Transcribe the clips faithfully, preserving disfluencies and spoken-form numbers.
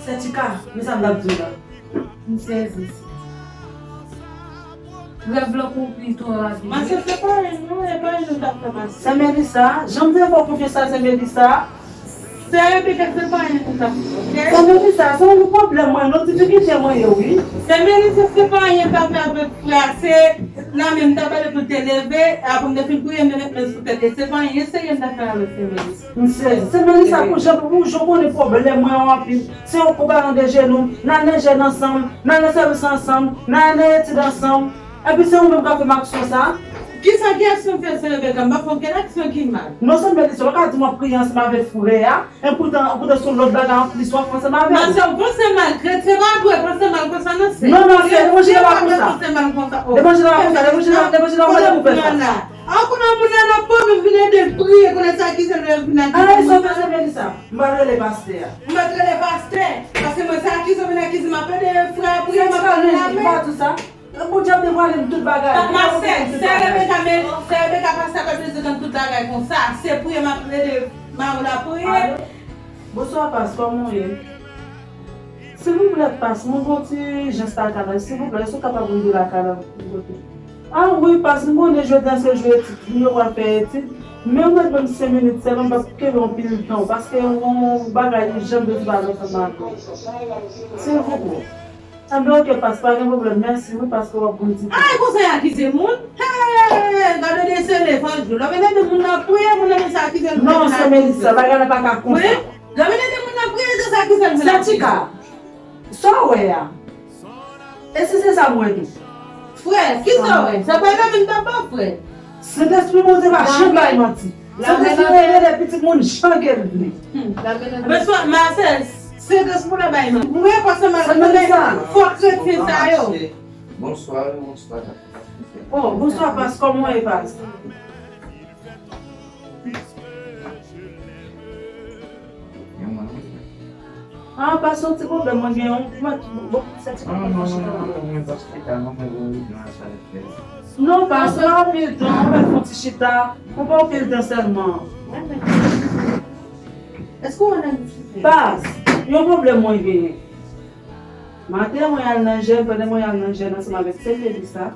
Sè Tika, men sa m t ap di w la. M sezi. Rèv lan konpli twò rapid. Mache se pa anyen non, e pa anyen nou t ap fè mache. Sè Melissa, jan m te fè w konfyans la, sè Melissa. Sè Rebecca, se pa anyen nou t ap fè, oke? Sè Melissa, se yon pwoblèm mwen, yon difikilte mwen ye, wi. Sè Melissa, se pa anyen t ap fè avèk frè, se nan men m t ap pale pou l te leve, apre m te fin priye, m te met men sou tèt li. Se pa anyen serye m t ap fè avèk sè Melissa. M sezi. Sè Melissa, pou jan, pou jan w konnen pwoblèm mwen yo anpil. Se yon koup nan de jenou m, n al nan jèn ansanm, n al nan sèvis ansanm, n al nan etid ansanm. Epi se ou menm k ap fè m aksyon sa? Kisa, ki aksyon m fè, sè Rebecca? M pa fè okenn aksyon ki mal. Non, sè Melissa, w ka di m w ap priye ansanm avèk frè a, epoutan, epoutan se yon lòt bagay anplis w ap fè ansanm avè l. Masè, w panse mal, kretyen pa dwe panse mal konsa, non, sè. Non, non, sè, devan Jezi pa konsa. Kretyen pa dwe panse mal konsa. Devan Jezi pa konsa, devan Jezi pa, devan Jezi pa mande pou fè sa. A, kounye a moun nan nan pwoblèm, vin ede l priye, kounye a sa ki se lè vin akize moun nan. Ay, sa w fè, sè Melissa? M pral rele pastè a. M pral rele pastè, paske mwen se akize, vin akize, m ap ede frè a priye, m ap tande lamen. Pa di sa. Bondye ap devwale m tout bagay. Masè, sè Rebecca, men, sè Rebecca, pastè pa bezwen konn tout bagay konsa. Se priye m ap ede mari w la priye. Alo? Bonswa, pas, kòman w ye? Silvouplè, pas, mwen gon ti ijans lakay la. Silvouplè, èske w kapab rive lakay la pou kote? A wi, pas, m konnen jodi a se jou etid, nou pral fè etid. Men ou mèt ban m senk minit sèlman, m p ap kenbe anpil tan, paske yon bagay ijan m bezwen pale ansanm avè w. Silvouplè. Enben, oke, pas, pa gen pwoblèm. Mèsi, wi, paske w ap ban m ti tan. Ay, konsa y akize moun? Hey, gade de se levanjil. Lè w vin ede moun nan priye, moun nan vin sa akize l. Non, sè Melissa, bagay la pa ka konsa. Wi, lè w vin ede moun nan priye, se sa akize l. Sè Tika, sa w wè a? E si se sa m wè tou? Frè, kisa w wè? Sa pa nan men m t ap ba w, frè. Sentespri Bondye pa janm bay manti. Sentespri revele pitit moun jan ke l vle. Bonswa, masè, Sentespri la bay manti. Wi, paske malgre fo kretyen sa yo. Bonswa, bonswa. Oh, bonswa, pas, kòman w ye, pas? Ah, pa se yon ti pwoblèm, mwen gen yon, mwen, bon, se ti pwoblèm mwen chita. Non, non, non, non, mwen pa chita, non, mwen gen yon rezonan sa l fè. Non, pa se anpil tan, mwen fè yon ti chita, pou pa anpil tan sèlman. Èske w ann disipline? Pas, yon pwoblèm mwen genyen. Maten, mwen al nan jèn, pandan mwen al nan jèn ansanm avèk sè Melissa,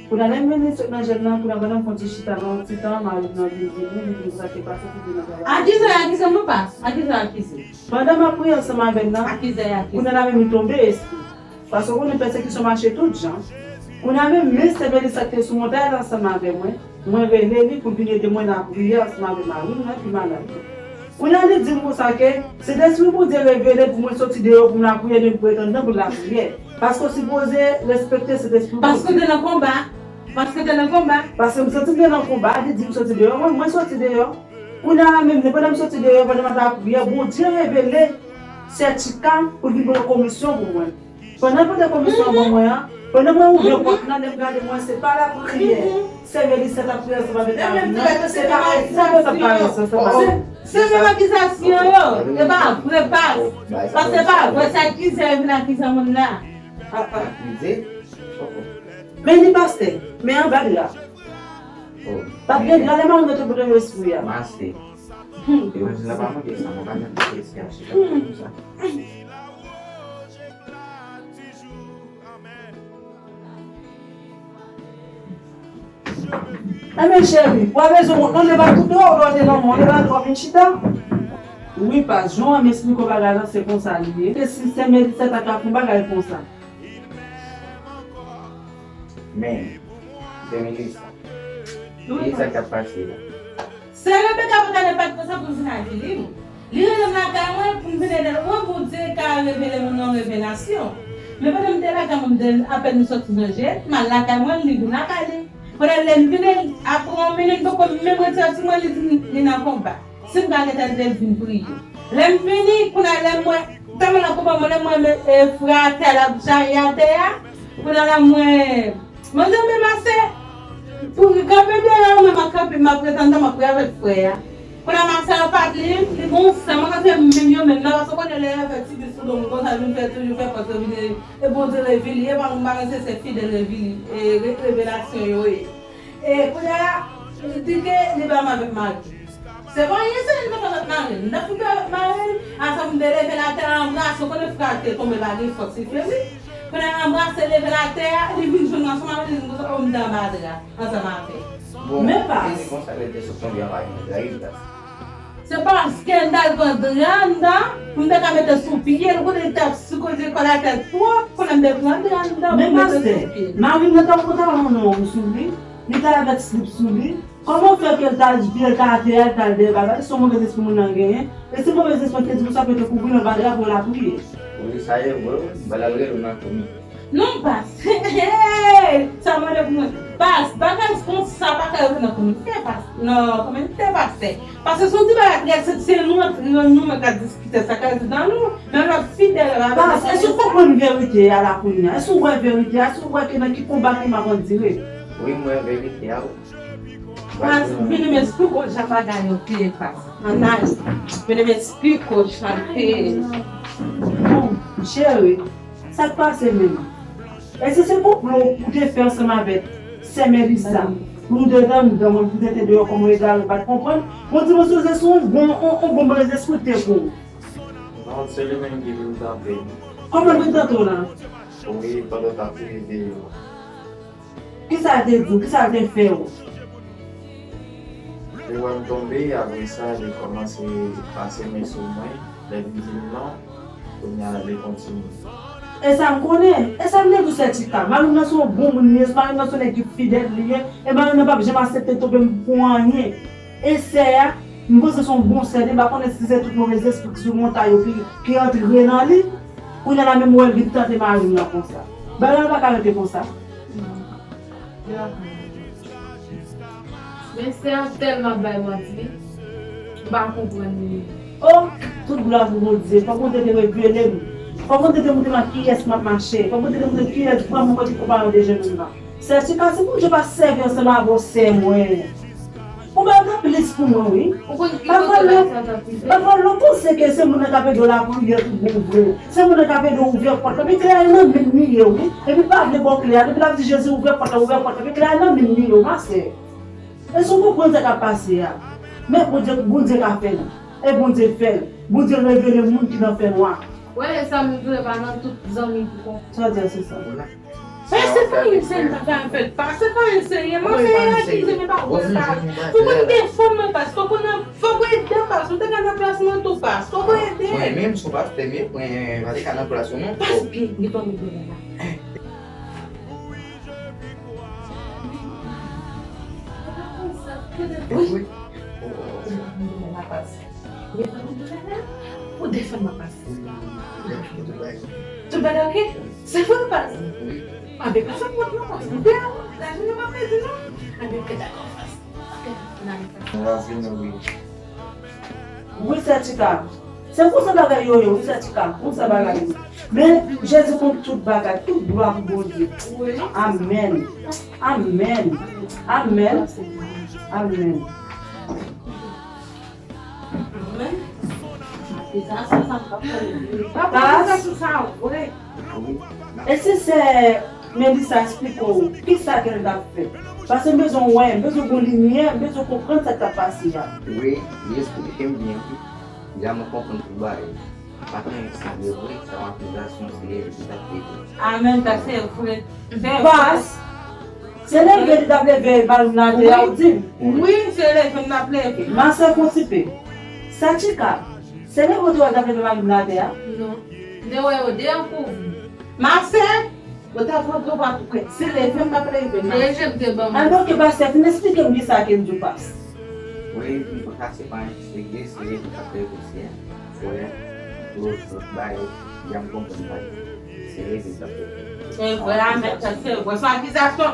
Kounye a lè m vini sot nan jèn nan, kounye a pandan m fè yon ti chita nan yon ti tan, mari m nan vin vini, li di m sa k te pase, ki te nan travay. Akizè, akizè, mwen pa. Akizè, akizè. Pandan m ap priye ansanm avè l nan, akizè, akizè, kounye a la menm li tonbe espri. Paske w konnen pèsekisyon mache tout jan. Kounye a menm, men sè Melissa k te sou montay la ansanm avè mwen, mwen rele li pou l vin ede mwen nan priye ansanm avè mari m nan ki malad. Kounye a li di m konsa ke Sentespri Bondye revele pou mwen soti deyò pou m lapriyè, men m pou ret anndan pou lapriyè. Paske w sipoze respekte Sentespri Bondye. Paske w te nan konba. Paske w te nan konba. Paske m santi m te nan konba, li di m soti deyò, mwen, mwen soti deyò. Kounye a menm, pandan m soti deyò, pandan m ap lapriyè, Bondye revele sè Tika pou l vin pote komisyon pou mwen. Pandan l pote komisyon an ban mwen an, pandan mwen ouvè pòt lan, lè m gade mwen, se pa lapriyè. Sè Melissa t ap priye ansanm avèk mari m nan, se pa egzanp yo t ap pale ansanm avèk mwen. Se menm akizasyon yo. E pa vre, pas. Pas, se pa vre, se akizè yo vin akize moun la. Akize? Men li pastè, men anba dra. T ap gen dra lè mari m nan te pote espri a. Mase. Evanjil la pa mande sa, mwen pa janm te espri a chita konsa. Enben, cheri, w a bezwen wont non, leve a tout dwòl, ou dwe te nan mòn, leve a dwòl vin chita. Wi, pas, jan w wè m esplike w bagay lan, se konsa li ye. E si sè Melissa ta ka fè yon bagay konsa? Men, sè Melissa, ki sa k ap pase la? Sè Rebecca pa ka nenpòt konsa pou l vin avili m. Li rele m lakay mwen pou m vin ede l. Wi, Bondye ka revele moun nan revelasyon. Men pandan m te lakay mwen, m te apèn m soti nan jèn, m al lakay mwen, li vin lakay li. Kounye a lè m vini, apre yon minit, m poko menm retire ti mwen, li di m li nan konba. Si m ka gentan ede l vin priye. Lè m vini, kounye a lè m wè, tèlman nan konba, mwen lè m wè, e, frè atè a, l ap jayi atè a, kounye a la m wè, Mwen di, men masè, pou kanpe deyò, mwen m ap kanpe, m ap ret anndan, m ap ret avèk frè a. Kounye a masè a pati, li gon san, mwen rantre menm yo menm nan, paske w konnen lè yo fè ti bis sou do m konsa, vin fè toujou fè fòs yo vin, e Bondye revili, e pa m pa ranse se fidèl revili, e re-, revelasyon yo ye. E kounye a, li di ke li pa m avèk mari. Se pa anyen, se li m te fè avèk mari m. M t ap fouke avèk mari m, a sa m Te leve l atè, anbrase, w konnen frè a te tonbe, pa gen fòs li fè, wi. Kounye a anbrase, leve l atè a, li vin jwenn ansanm avè li, li di konsa, o, m te anba dra, ansanm avè l. Bon, men pas. Se konsa lè l te sot tonbe anba yon dra, wi, pas. Se paske m t al pran dra anndan, pou m te ka mete sou pye l, kote li t ap sikoze kòl atè twòp, kounye a m te pran dra anndan, pou m mete sou pye l. Men pastè, mari m nan t ap konn ta wè non sou li, li t al avèk slip sou li. Kòman fè ke l t al vye, l t al atè a, l t al dèyè bagay, se yon movèzespri moun nan genyen. E si movèzespri te di konsa, pou l te kouvri l anba dra pou l lapriyè. Wi, sa ye vre, wi. Bagay rele nan komi. Non, pas. Hey! Sa mande pou mwen. Pas, bagay konsa pa ka rele nan komite, pas. Non, komite, pastè. Paske se yon ti bagay trè senp, se nou antre nou menm k ap diskite sa k ap di nan nou, men lòt fidèl la. Pas, èske w konprann verite a la kounye a? Èske w wè verite a? Èske w wè ke nan ki konba ke m ap andire? Wi, m wè verite a, wi. Pas, vini m esplike w jan bagay yo te ye, pas. Ann ale. Vini m esplike w jan l te ye. Bon, cheri, sa k pase menm? Èske se konplo ou te fè ansanm avèk sè Melissa? Pou nou te anndan, mwen pou te te deyò kòm yon egare, ou pa t konprann? Bon, ti mwen sonje se yon bon, yon, yon bon movèzespri te pran w. Non, se li menm ki vin tante m. Kòman l vin tante w la? Wi, pandan w t ap rive deyò. Kisa l te di w? Kisa l te fè w? Li wè m tonbe, apre sa, li kòmanse pase men sou mwen. Lè m di l non, kounye a, li kontinye. E sa m konnen, e sa m te di w, sè Chika. Mari m nan se yon bon moun li ye, mari m nan se yon nèg ki fidèl li ye, e mari m nan p ap janm aksepte tonbe m pou anyen. E sè a, m panse se yon bon sè li, m pa konnen si se tout movèzespri ki sou montay yo ki, ki antre nan li. Kounye a la menm wè l vin tante mari m nan konsa. Bagay la pa ka rete konsa. Men sè a tèlman bay manti, m pa konprann li. Oh, tout glwa pou Bondye. Fòk Bondye te revele m. Fòk Bondye te montre m ak kiyès m ap mache. Fòk Bondye te montre m kiyès vrèman kote konpayon de jèn moun nan. Sè Chika, si Bondye pa sèvi ansanm avè w, sè mwen, ou bay nan plis pou mwen, wi. Ou konn ki kote bagay sa t ap rive? Pafwa, lè w panse ke se moun nan k ap ede w lapriyè tout bon vre. Se moun nan k ap ede w ouvè pòt la. Epi eklè a nan men m li ye, wi. Epi pa vle ba w klè a. Depi l ap di Jezi ouvè pòt la, ouvè pòt la. Epi eklè a nan men m li ye, wi, ma sè. Èske w konprann sa k ap pase a? Men Bondye, Bondye ka fè l. E Bondye fè l. Bondye revele moun ki nan fènwa. Wè, e sa m di w, e pa nan tout zanmi ki konn. Sa w di a se sa. Pè, se pa yon seri bagay m fè l pa. Se pa yon seri, mwen fè yon akize, men pa vre l pa. Fòk ou defann mwen, pas. Fòk ou nan, fòk ou ede m, pas. Ou te ka nan plas mwen tou, pas. Fòk ou ede m. Mwen menm, si w pastè m ye, mwen pa te ka nan plas ou non. Pas, byen, li pa mete bagay la. Wi. Ou defann mwen, pas. Tout bagay oke? Se vre, pas. Anben, pa fè m wont non, pas. M te la, la jounen m ap pedi non. Anben, oke, dakò, pas. Oke, n ale, pas. Wi, sè Chika. Se konsa bagay yo ye, wi, sè Chika. Konsa bagay yo. Men, Jezi konn tout bagay. Tout glwa pou Bondye. Amèn. Amèn. Amèn. Amèn. Amèn. Papa, sa sou sa vre. E si sè Melissa eksplike w kisa ke l t ap fè? Paske m bezwen wè, m bezwen gon limyè, m bezwen konprann sa k t ap pase a. Wi, li eksplike m byen, wi. Jan mwen konprann tout bagay. Pa t anyen ki sanble vre, se yon akizasyon, se leve ki t ap leve. Amèn, sa se vre. Se vre. Pas, se leve li t ap leve mari m nan atè a, ou di m? Wi, se leve m t ap leve. Ma sè, fè yon ti pe. Sè Chika, se leve w te wè l t ap leve mari m nan atè a? Non. M te wè yo de an kouvri. Ma sè, yo t ap rantre, yo pa tou kwè. Se leve m t ap leve, ma sè. Leve m te ban m. Alò ke pastè, fin eksplike m kisa ke m di w, pas. Wi, m konn sa se pa yon serye, se leve m t ap leve, se yon kolè, gwo zòt bay, jan m konprann bagay. Se leve m t ap leve. Se vre, amèn, sa se vre. Se yon akizasyon.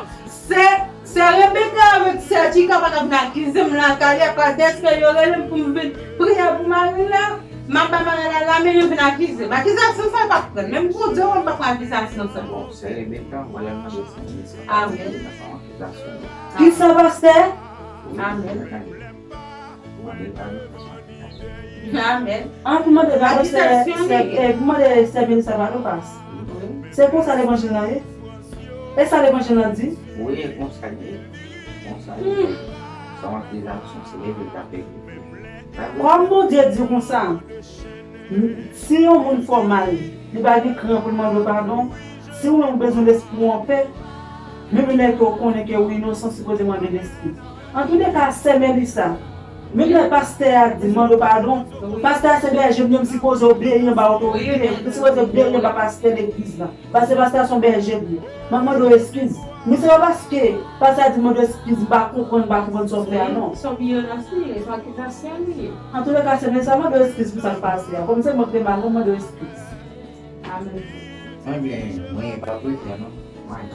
Se, se Rebecca avèk sè Chika pa t ap vin akize m lakay la, paske yo rele m pou m vin priye pou mari la. M ap bay bagay la lamen, yo vin akize m. Akizasyon sa yo p ap pran. Menm Bondye wè m p ap pran akizasyon sa. Bon, sè Rebecca, mwen lè m mande sa, sa pa yon akizasyon. Kisa, pastè? Amèn. Amèn. An, pou mande pa sè, sè, eh, pou mande sè Melissa padon, pas. Se konsa levanjil la ye? E sa levanjil la di? Wi, e konsa li ye. Konsa li ye. Se yon akizasyon, se leve l t ap leve. Kòm Bondye di konsa, Si yon moun fè w mal, li pa gen kran pou l mande w padon. Si ou menm ou bezwen lespri w anpè, menm lè ke w konnen ke ou inosan, ou sipoze mande l eskiz. Antouleka, sè Melissa, menm lè pastè a di mande w padon, pastè a se bèje m, m sipoze obeyi anba otorite, m sipoze obeyi anba pastè legliz la. Paske pastè a se yon bèje m ye. M ap mande w eskiz. Men se pa paske pastè a di mande w eskiz, m pa konprann, m pa konprann sa w fè a, non. Wi, se yon vyolasyon li ye, se yon akizasyon li ye. Antouleka, sè Melissa, mande w eskiz pou sa k pase a. Kòm se mwen ki te mal, mwen mande w eskiz. Amèn. Mwen byen, mwen pa prese non. Mwen.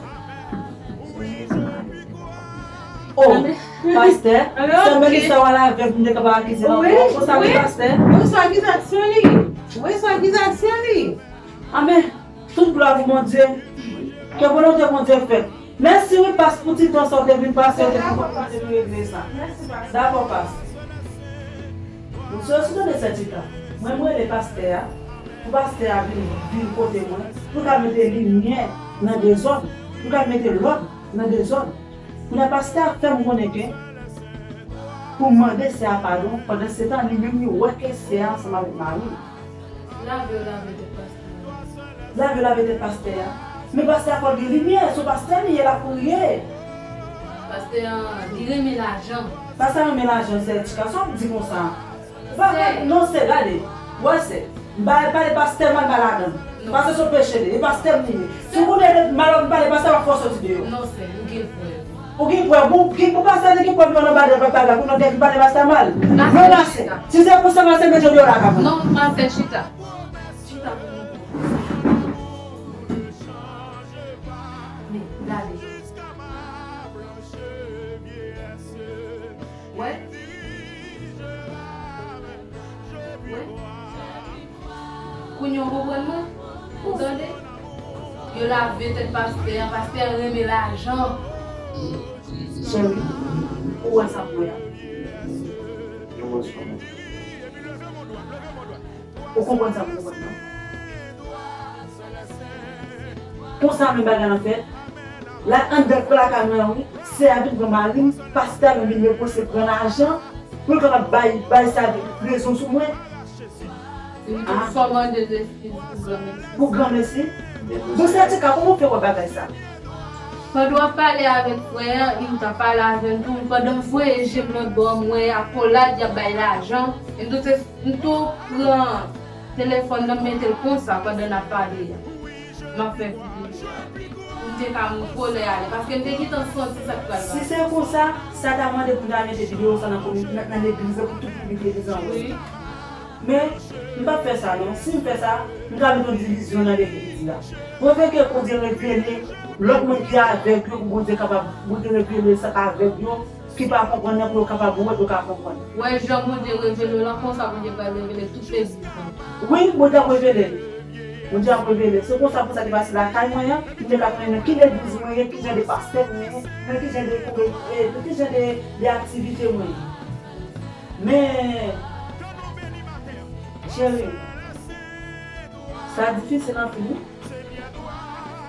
Mwen se Oh, pastè, sè Melissa w al avè m, m te ka pa akize l ankò. Konsa wi, pastè. Wi, se akizasyon li. Wi, se akizasyon li. Amèn. Tout glwa pou Bondye. Ke volonte Bondye fèt. Mèsi wi, pas, pou ti tan sa w te vin pase, w te vin konprann nou regle sa. Dakò, pas. Msye, si w tande sè Tita, mwen, mwen rele pastè a, pou pastè a vin, vin kote mwen, pou l ka mete limyè nan dezòd, pou l ka mete lòd nan dezòd. Kounye a, pastè a fè m konnen ke pou m mande sè a padon, pandan se tan, li menm, li wè ke sè a ansanm avèk mari l. Lave yo lave tèt pastè a. Lave yo lave tèt pastè a. Men pastè a fò l gen limyè, se yon pastè li ye, l ap priye. Pastè a, li renmen lajan. Pastè a renmen lajan, sè Tita, sa w ap di konsa? Bagay, non, sè, gade. Wè, sè, m pa pale pastè mal, pa ladan. Paske se yon peche li ye, e pastè m li ye. Si w konnen de mal w ap pale pastè, m ap fè w soti deyò. Non, sè, ou gen prèv. Ou gen prèv? Bon, gen, bon, pastè, li gen prèv, li nan bagay, bagay, pou nou gen ki pale pastè mal. Non, pastè. Si se konsa, pastè, mete yo deyò lakay mwen. Non, pastè, chita. Chita pou nou. Men, gade. Wè. Wè. Kounye a w konprann mwen? Ou tande? Yo lave tèt pastè a, pastè a renmen lajan. Cheri, ou wè sa m wè a? Yo wè sa m wè. Ou konprann sa m konprann nan? Konsa menm bagay lan fèt. La anndan lakay mwen an wi, sè a vin pran mari m, pastè a menm vin repwoche pran lajan pou l kapab bay, bay sa rezon sou mwen. Li tou fò mande l eskiz pou granmesi. Pou granmesi? Bon, sè Tika, kòman w fè wè bagay sa? Pandan w ap pale avèk frè a, li t ap pale avè m tou, pandan m voye je m lòt bò, m wè akolad y ap bay lajan, e m tou se M tou pran telefòn nan, m mete l konsa pandan n ap pale a. M ap fè videyo a. Pou m te ka m kolè ale, paske m te gentan santi sa k pral pase. Si se konsa, sa ta mande pou m ta mete videyo sa nan komi-, nan, nan legliz la pou tout piblik legliz lan wè. Wi. Men, m p ap fè sa non. Si m fè sa, m ka mete yon divizyon nan legliz la. Mwen vle ke Bondye revele lòt moun ki avèg yo, pou Bondye kapab, Bondye revele sa k avèg yo, ki pa konprann nan pou yo kapab wè, pou yo ka konprann. Wè jan Bondye revele w lan, konsa Bondye pral revele tout legliz lan. Wi, Bondye ap revele. Bondye ap revele. Se konsa pou sa te pase lakay mwen an, m te ka konnen nan ki legliz mwen ye, ki jan de pastè mwen ye, nan ki jan de, e, nan ki jan de, de aktivite mwen ye. Men, cheri, sa difisil anpil wi.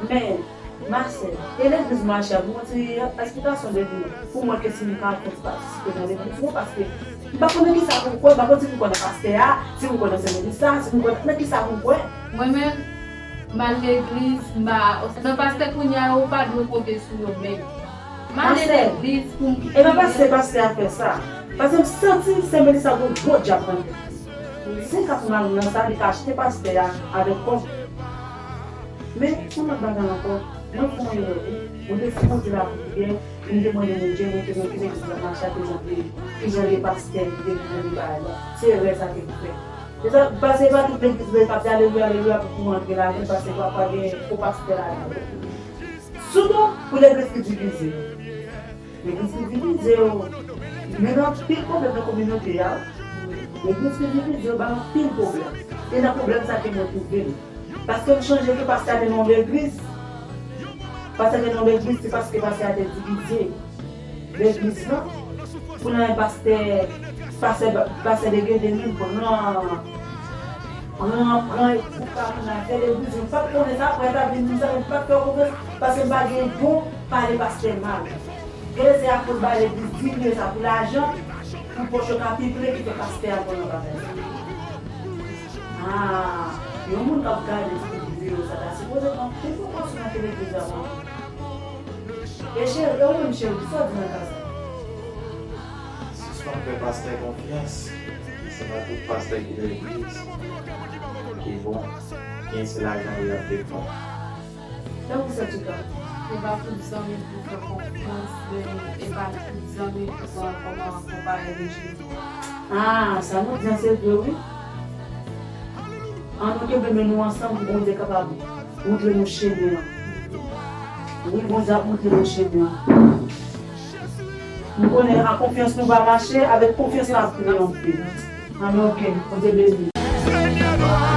Men, ma sè, e legliz mwen a chè, pou mwen ti esplikasyon de li, pou mwen ke si m ka fè patisipe nan legliz mwen, paske m pa konnen kisa pou m kwè, m pa konn si pou m kwè nan pastè a, si pou m kwè nan sè Melissa, si pou m kwè nan kisa pou m kwè. Mwen menm, m al legliz, m pa, nan pastè kounye a yo, ou pa dwe konte sou yo menm. M ale legliz pou m priye. E pa paske pastè a fè sa. Paske m santi sè Melissa gon gwo dyab nan tèt li. Si l ka fè mal nan sa, li ka achte pastè a avèk kòb. Men, yon lòt bagay ankò, mwen fè yon erè wi. Mwen te sipoze la pou priyè, m te mande Bondye, mwen te nan ki legliz la mache a, ki jan de, ki jan de pastè, ki jan de bagay la. Se erè sa ke m fè. Se sa, paske pa tout legliz vre k ap di alelouya, alelouya pou, pou antre ladan, paske pafwa gen fo pastè ladan. Sitou pou legliz ki divize. Legliz ki divize yo mennen anpil pwoblèm nan kominote a. Legliz ki divize yo bay anpil pwoblèm. E nan pwoblèm sa ke mwen twouve m. Paske m chonje ke pastè a te nan yon legliz. Pastè a te nan yon legliz, se paske pastè a te divize legliz lan. Pou nan pastè, pastè, pastè Degede menm pran, pran, pran gwoup la pou n al fè legliz. M pa t konnen sa, apre l ta vin di m sa, men m pa t fè yo konfyans, paske m pa gen bon pale pastè mal. Gade se akoz ba legliz divize sa pou lajan, pou pòch yo ka pi plen ki fè pastè a pran nan bagay sa. Ah, yon moun k ap gade ti videyo sa ta sipoze pran tout prekosyon nan legliz la, non? E cheri, e ou menm cheri, kisa w di nan ka sa? Sispann fè pastè konfyans. Se pa tout pastè ki legliz ki bon. Gen se lajan li ap defann. Tankou sa, Tika. E pa tout zanmi pou fè konfyans, men e pa tout zanmi pou pran kòm yon konpayon de Jezi. Ah, sa nou di an se vre, wi. An nou kenbe men nou ansanm pou Bondye kapab montre nou chemen an. Wi, Bondye ap montre nou chemen an. Nou konnen a konfyans nou va mache, avèk konfyans la ap triyonfe. Amen, oke. Bondye beni.